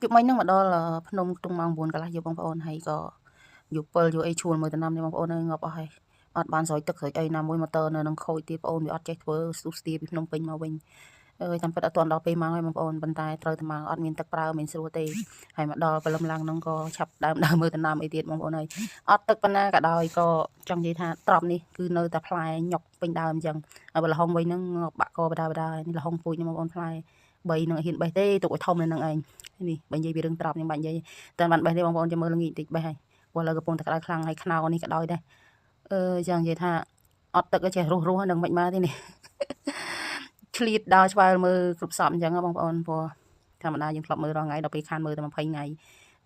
យប់មិញហ្នឹងមកដល់ភ្នំខ្ទង់ម៉ោង9កន្លះយប់បងប្អូនហើយក៏យប់7យកអីឈួលមើលតំណាំនេះបងប្អូនអើយងាប់អស់ហើយអត់បានស្រោចទឹកស្រោចអីណាមួយម៉ូទ័រនៅនឹងខូចទៀតបងប្អូនវាអត់ចេះធ្វើស្ទុះស្ទាពីភ្នំពេញមកវិញអើយតាមពិតអត់ទាន់ដល់ពេលមកហើយបងប្អូនប៉ុន្តែត្រូវតែមកអត់មានទឹកប្រើមិនស្រួលទេហើយមកដល់ព្រលឹមឡើងហ្នឹងក៏ឆាប់ដើមដើមមើលតំណាំអីទៀតបងប្អូនអើយអត់ទឹកប៉ុណ្ណាក៏ដោយក៏ចង់និយាយថាត្រប់នេះគឺនៅតែផ្លែញុកពេញដើមអញ្ចឹងហើយបើលហុងវិញហ្នឹងងាប់បាក់កបដាបដានេះលហុងពូជនេះបងប្អូនផ្លែ3នឹងហ៊ានបេះទេទុកឲ្យធំនៅនឹងឯងនេះបើនិយាយពីរឿងត្រប់ខ្ញុំបាច់និយាយតែបានបេះទេបងប្អូនចាំមើលល្ងាចតិចបេះហើយព្រោះឥឡូវកំពុងតែក្តៅខ្លាំងហើយខ្នោនេះក៏ដោយដែរអឺចង់និយាយថាអត់ទឹកចេះរស់រស់នឹងមិនមកទេនេះ ឆ្លៀតដើរឆ្វែលមើលគ្រប់សពអញ្ចឹងបងប្អូនព្រោះធម្មតាយើងធ្លាប់មើលរាល់ថ្ងៃដល់ពេលខានមើលតែ20ថ្ងៃ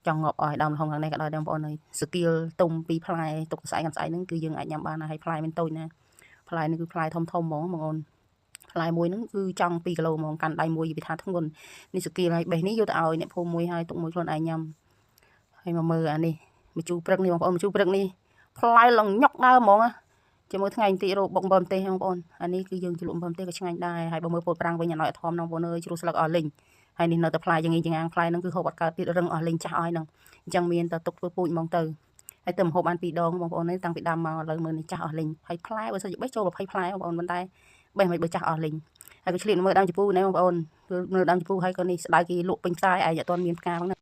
ចង់ងាប់អស់ដើមលហុងខាងនេះក៏ដោយដែរបងប្អូនហើយសគៀលទុំពីផ្លែទុកស្អែកកាន់ស្អែកហ្នឹងគឺយើងអាចញ៉ាំបានហើយផ្លែមិនតូចណាផ្លែនេះគឺផ្លែធំធំហ្មងបងប្អូនផ្លែមួយហ្នឹងគឺចង់2គីឡូហ្មងកាន់ដៃមួយវាថាធ្ងន់នេះសគៀលហើយបេះនេះយកទៅឲ្យអ្នកភូមិមួយហើយទុកមួយខ្លួនឯងញ៉ាំហើយមកមើលអានេះម្ជូរព្រឹកនេះបងប្អូនម្ជូរព្រឹកនេះផ្លែឡើងញុកដើមហ្មងណាជាមួយថ្ងៃបន្តិចរកបុកអំបិលម្ទេសបងប្អូនអានេះគឺយើងជ្រលក់អំបិលម្ទេសក៏ឆ្ងាញ់ដែរហើយបើមើលពោតប្រាំងវិញអាណយអត់ធំបងប្អូនអើយជ្រុះស្លឹកអស់លីងហើយនេះនៅតែផ្លែយ៉ាងងីចងាងផ្លែហ្នឹងគឺហូបអត់កើតទៀតរឹងអស់លីងចាស់អស់ហ្នឹងអញ្ចឹងមានតែទុកធ្វើពូជហ្មងទៅហើយទៅមហូបបាន2ដងបងប្អូននេះតាំងពីដើមមកឥឡូវមើលនេះចាស់អស់លីងហើយផ្លែបើសិនជាបេះចូល20ផ្លែបងប្អូនប៉ុន្តែបេះមិនបើចាស់អស់លីងហើយក៏ឆ្លៀតមើលដើមជពូនេះបងប្អូនគឺមើលដើមជពូហើយក៏នេះស្ដៅគេលក់ពេញផ្សាយឯងអត់ទាន់មានផ្កាផងណា។